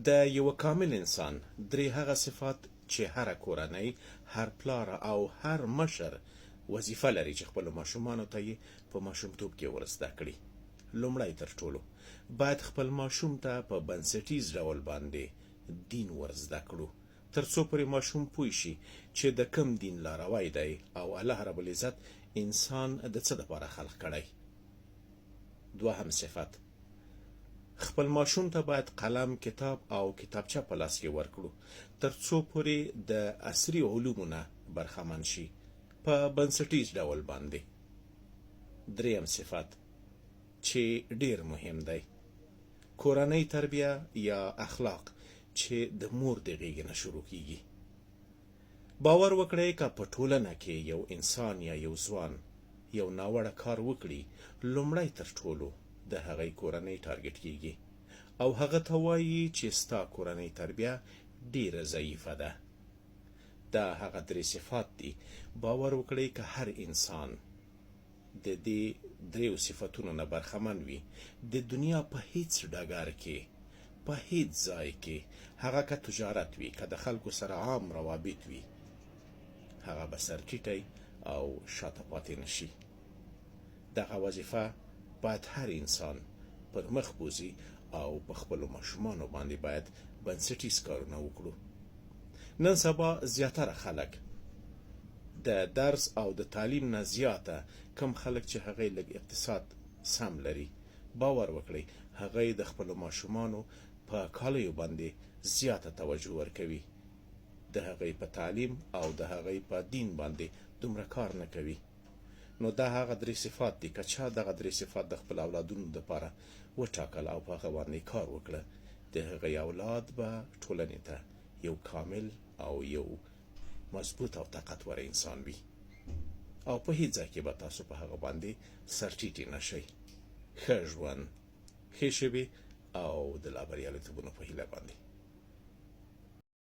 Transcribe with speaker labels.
Speaker 1: د یوه کامل انسان درې هغه صفات چې هره کورنۍ، هر پلار او هر مشر وظیفه لري چې خپلو ماشومانو ته یې په ماشومتوب کې ور زده کړي. لومړی تر ټولو باید خپل ماشوم ته په بنسټیز ډول باندې دین ور زده کړو تر څو پورې ماشوم پوه شي چې د کوم دین لاروی دی او الله رب العزت انسان د څه لپاره خلق کړی. دوهم صفت، خپل ماشوم ته باید قلم، کتاب او کتابچه په لاس کې ورکړو تر څو پورې د عصري علومو نه برخمن شي په بنسټیز ډول باندې. دریم صفت چې ډیر مهم دی، کورنۍ تربیه یا اخلاق چې د مور د غېږې نه شروع کیږي. باور وکړئ که په ټولنه کې یو انسان یا یو ځوان یو ناوړه کار وکړي لومړی تر ټولو د هغی کورنۍ ټارګټ کیږي او هغه ته وایی چې ستا کورنۍ تربیه ډیره ضعیفه ده. دا هغه درې صفات دي باور وکړئ که هر انسان د دې دریو صفتونو نه برخمن وي، د دنیا په هیڅ ډګر کې، په هیڅ ځای کې، هغه که تجارت وي، که د خلکو سره عام روابط وي، هغه به سر ټیټی او شاته پاتې نه شي. دغه وظیفه باید هر انسان پر مخ بوځي او په خپلو ماشومانو باندې باید بنسټیز کارونه وکړو. نن سبا زیاتره خلک د درس او د تعلیم نه زیاته کوم خلک چې هغوی لږ اقتصاد سم لري باور وکړئ هغوی د خپلو ماشومانو په کالیو باندې زیاته توجه ورکوي، د هغوی په تعلیم او د هغوی په دین باندې دومره کار نه کوي. نو دا هغه درې صفات دي که چا دغه درې صفات د خپل اولادونو دپاره وټاکل او په هغه باندې کار وکړه د هغه اولاد به ټولنې ته یو کامل او یو مضبوط او طاقتور انسان وي او په هیڅ ځای کې به تاسو په هغه باندې سرټیټي نه شئ. ښه ژوند، ښې شېبې او د لا بریالیتوبونو په هیله باندې.